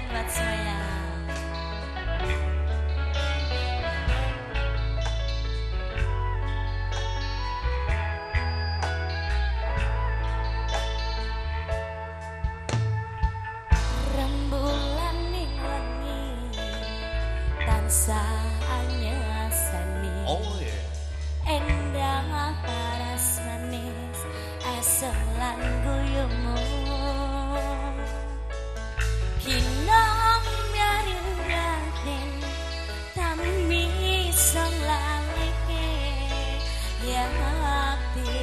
spesial buat semuanya. Rembulan ning wengi tansah anyasani. Oh yeah. Endang paras manis esem lan guyumu. Kinong nyariwatin tami song laleke yakti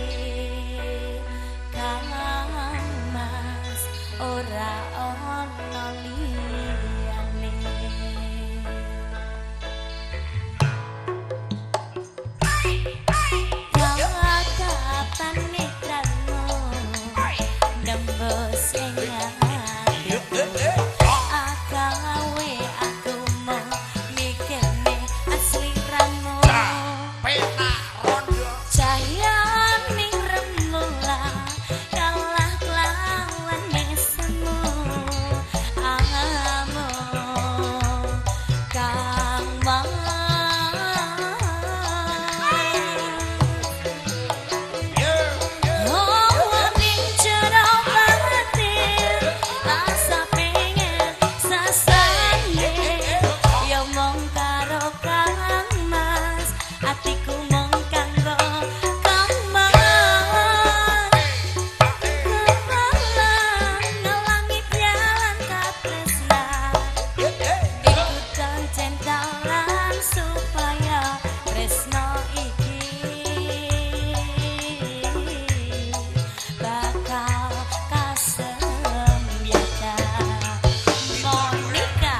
kang mas ora ono liyane. Kapan mitramu nembus ing atiku, akawe aku mung mikirne asliramu. Penak rondo Cahyaning rembulan kalah kelawan semu angamu kang mas. Oh, ning jero batin rasa pengen sasane ya mung karo Kang Mas, atiku mung kanggo Kang Mas. Kepalang ngelangi jalan katresnan, iku pancen dalan supaya tresno iki bakal kasembyatan. Monica.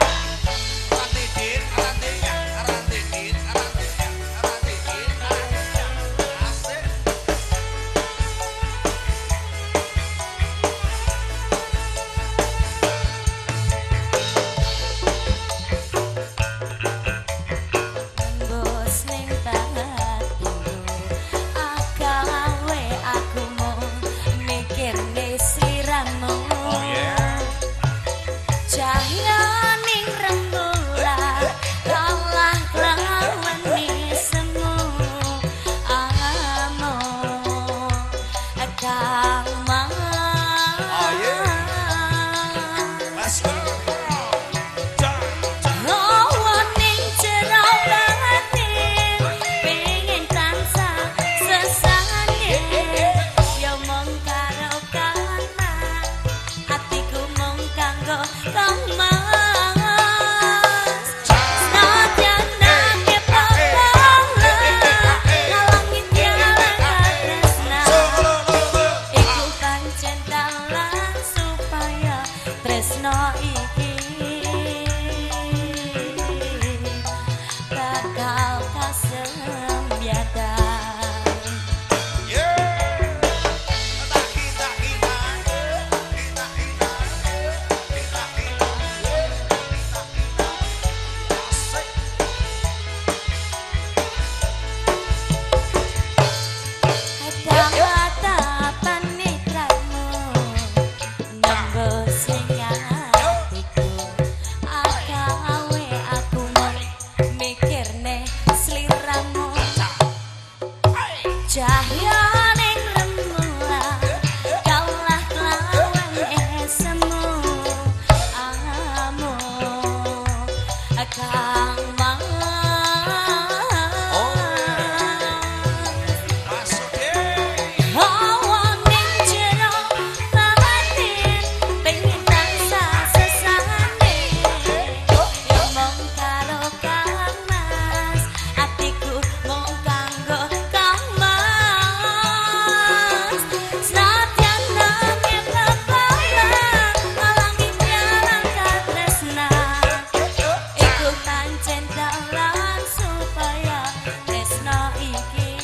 Rantidit, rantinya, rantidit, rantinya, rantidit, rantinya. Asik. Nembus ning batinku, akawe aku mung mikirne sliramu. Oh yeah. Cahyaning rembulan kalah kelawan semu angamu kang mas. Oh yeah. Let's go. Ja, ja. Oh, ning jero batin pengen tansah sesane ya mung karo Kang Mas, atiku mung kanggo Kang Mas. Senadyan akeh papalan ngalangi jalan katresnan, iku pancen dalan supaya tresno iki bakal kasembyatan. Yeah. Tak kita kita kita kita kita kita kita kita. Asik. Tatapan mitramu nembus ing atiku, akawe aku mung mikirne sliramu. Cahyaning rembulan kalah kelawan esemu angamu kang mas. Oh Masuk deh. Oh, ning jero batin pengen tansah sesane ya mung karo Kang Mas, atiku mung kanggo Kang Mas. Senadyan akeh papalan ngalangi jalan katresnan, iku pancen dalan supaya tresno iki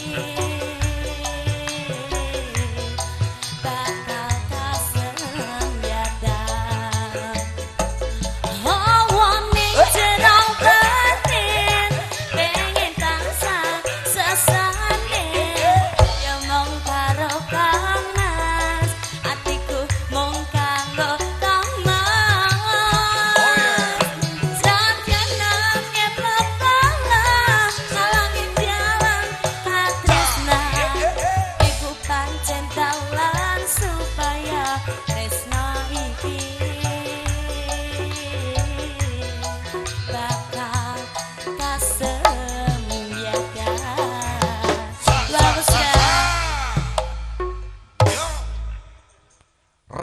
bakal kasembyatan. Oh, ning jero batin pengen tansah sesane ya mung karo Kang Mas, atiku mung kanggo